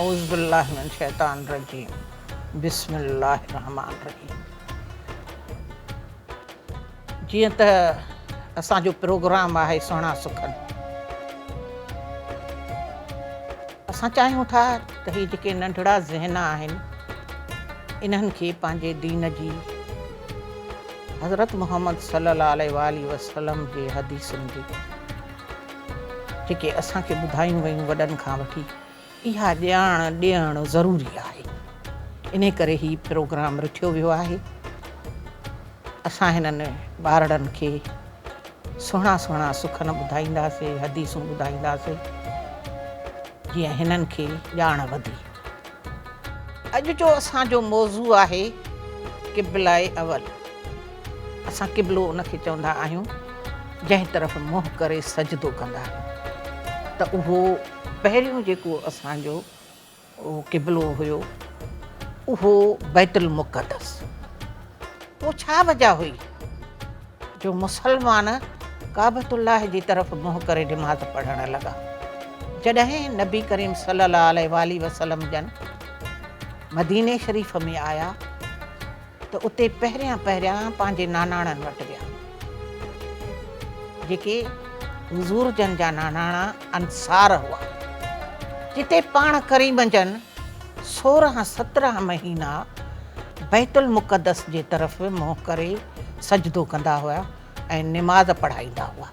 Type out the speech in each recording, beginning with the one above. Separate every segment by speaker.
Speaker 1: اعوذ بالله من الشيطان الرجيم بسم الله الرحمٰن الرحيم جيئن ته اسان جو پروگرام آهي سهڻا سخن، اسان چاهيون ٿا ته هي جيڪي ننڍڙا ذهن آهن انهن کي پنهنجي دين جي حضرت محمد صلي الله عليه واٰله وسلم جي حديثن جي جيڪي اسان کي ٻڌايون ويون وڏن کان وٺي اها ڄاڻ ڏيڻ ضروري آهي. انهي ڪري هي پروگرام رٿيو ويو آهي. اسان هنن ٻارڙن کي سهڻا سهڻا سخن ٻڌائينداسي، حديثون ٻڌائينداسي جيئن هنن کي ڄاڻ وڌي. اڄ جو اسان جو موضوع آهي قبله اول. اسان قبلو ان کي چوندا آهيون جنهن طرف منهن ڪري سجدو ڪندا آهيون ته اهو پهريون جيڪو اسان جو قبلو هيو اهو بيت المقدس. پوء ڇا وجه هئي جو مسلمان ڪعبة الله جي طرف منهن ڪري نماز پڙهڻ لڳا؟ جڏهن نبي ڪريم صلي الله عليه واٰله وسلم جن مديني شريف ۾ آيا ته اتي پهريان پهريان پنهنجي ناناڻن وٽ ويا، جيڪي حضور جن جا ناناڻا انصار هئا، جتي پاڻ ڪريم جن 16 17 مهينا بيت المقدس جي طرف منهن ڪري سجدو ڪندا هيا ۽ نماز پڙهائيندا هئا.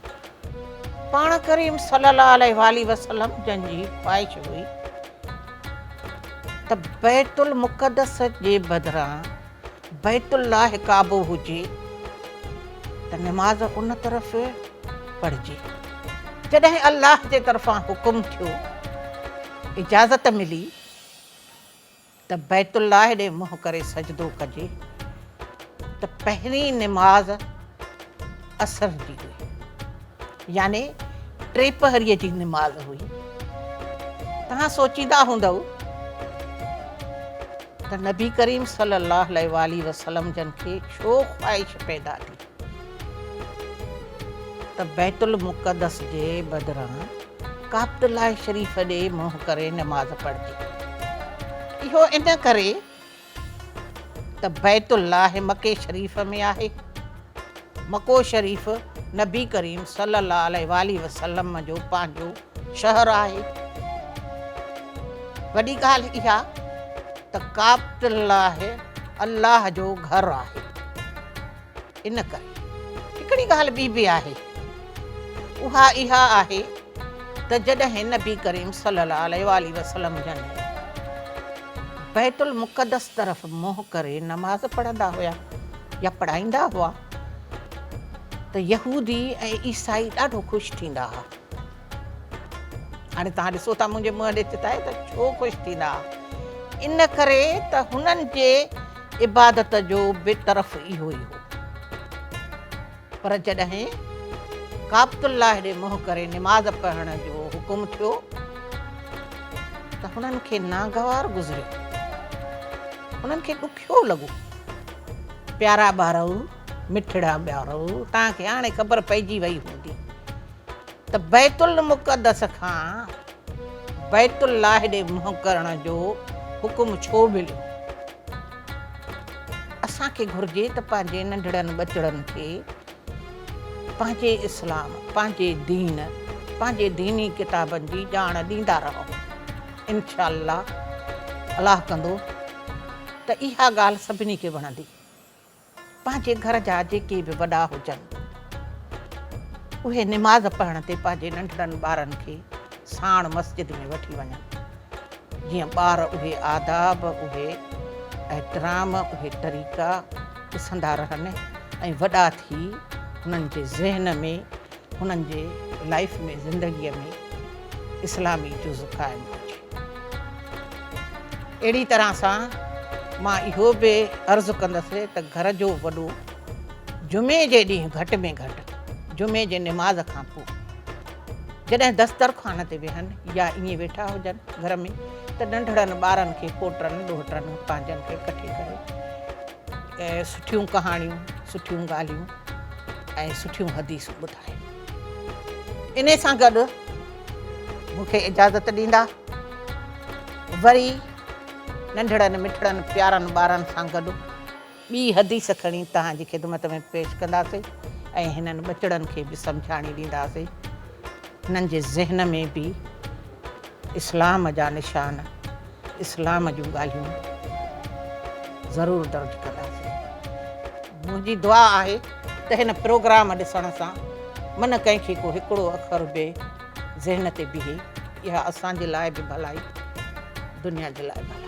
Speaker 1: پاڻ ڪريم صلي الله عليه واٰله وسلم جن جي خواهش هئي ته بيت المقدس جي بدران بيت الله ڪعبو هجي ته نماز ان طرف پڙهجي. جڏهن الله جي طرفان حڪم ٿيو، اجازت ملي ته بيت الله ڏي منهن ڪري سجدو ڪجي ته پهرين نماز عصر جي هئي يعني ٽيپهريء جي نماز هئي. توهان سوچيندا هوندؤ ته نبي ڪريم صلي الله عليه واٰله وسلم جن کي ڇو خواهش پيدا ٿي ته بيت المقدس جي بدران ڪعبة الله شريف ڏي منهن ڪري نماز پڙهجي. اهو ان ڪري ته بيت الله مڪي شريف ۾ آهي. مڪو شريف نبي ڪريم صلي الله عليه واٰله وسلم جو پنهنجو شهر آهي. وڏي ڳالهه اها ته ڪعبة الله الله جو گهر آهي. ان ڪري هڪڙي ڳالهه ٻي به آهي، اها اها آهي ته جڏهن نبي ڪريم صلي الله عليه واٰله وسلم جن بيت المقدس طرف منهن ڪري نماز پڙهندا هيا يا پڙهائيندا هئا ته يهودي ۽ عيسائي ڏاڍو خوش ٿيندا هئا. هاڻي توهان ڏسو ٿا منهنجي منهن ڏي چتائي ته ڇو خوش ٿيندا هئا؟ ان ڪري ته هنن جي عبادت جو به طرف اهو ئي هو. پر جڏهن ڪعبة الله ڏي منهن ڪري نماز پڙهڻ جو حڪم ٿيو ته هنن کي ناگوار گذريو. هنن کي ڏکيو لڳو. پيارا ٻارؤ، مٺڙا ٻارؤ، توهان کي هاڻي خبر پئجي وئي هوندي ته بيت المقدس کان بيت الله ڏي منهن ڪرڻ جو حڪم ڇو مليو؟ اسان کي گهرجي ته پنهنجي ننڍڙن ٻچڙن کي پنهنجي اسلام، پنهنجي دين، پنهنجي ديني ڪتابن جي ڄاڻ ڏيندا رهون. انشاء الله الله ڪندو ته اها ڳالهه سڀني کي وڻندي. پنهنجي گهر جا جيڪي به وڏا هجن، اهي نماز پڙهڻ تي پنهنجي ننڍڙن ٻارن کي ساڻ مسجد ۾ وٺي وڃن، جيئن ٻار اهي آداب، اهي احترام، اهي طريقا ڏسندا رهن ۽ وڏا ٿي هنن جي ذهن ۾، هنن جي لائيف ۾، زندگيء ۾ اسلامي جز قائم هجي. اهڙي طرح سان مان اهو به عرض ڪندس ته گهر جو وڏو جمعي جي ڏينهن گهٽ ۾ گهٽ جمعي جي نماز کان پوء جڏهن دسترخوان تي ويهن يا ائين ويٺا هجن گهر ۾ ته ننڍڙن ٻارن کي پوٽن ڏوهٽن پنهنجن کي ڪٺي ڪري سٺيون ڪهاڻيون سٺيون ڳالهيون ۽ سٺيون حديثون ٻڌائين. انهي سان گڏ مون کي اجازت ڏيندا. وري ننڍڙن مٺڙن پيارن ٻارن سان گڏ ٻي حديث کڻي توهان جي خدمت ۾ پيش ڪنداسين ۽ هنن ٻچڙن کي به سمجهاڻي ڏينداسين. هنن جي ذهن ۾ به اسلام جا نشان، اسلام جون ڳالهيون ضرور درج ڪنداسين. منهنجي دعا آهي ته هن پروگرام ڏسڻ سان من ڪنهن کي ڪو هڪڙو اکر به ذهن تي بيهي، اها اسان جي لاء به ڀلائي، دنيا جي لاء ڀلائي.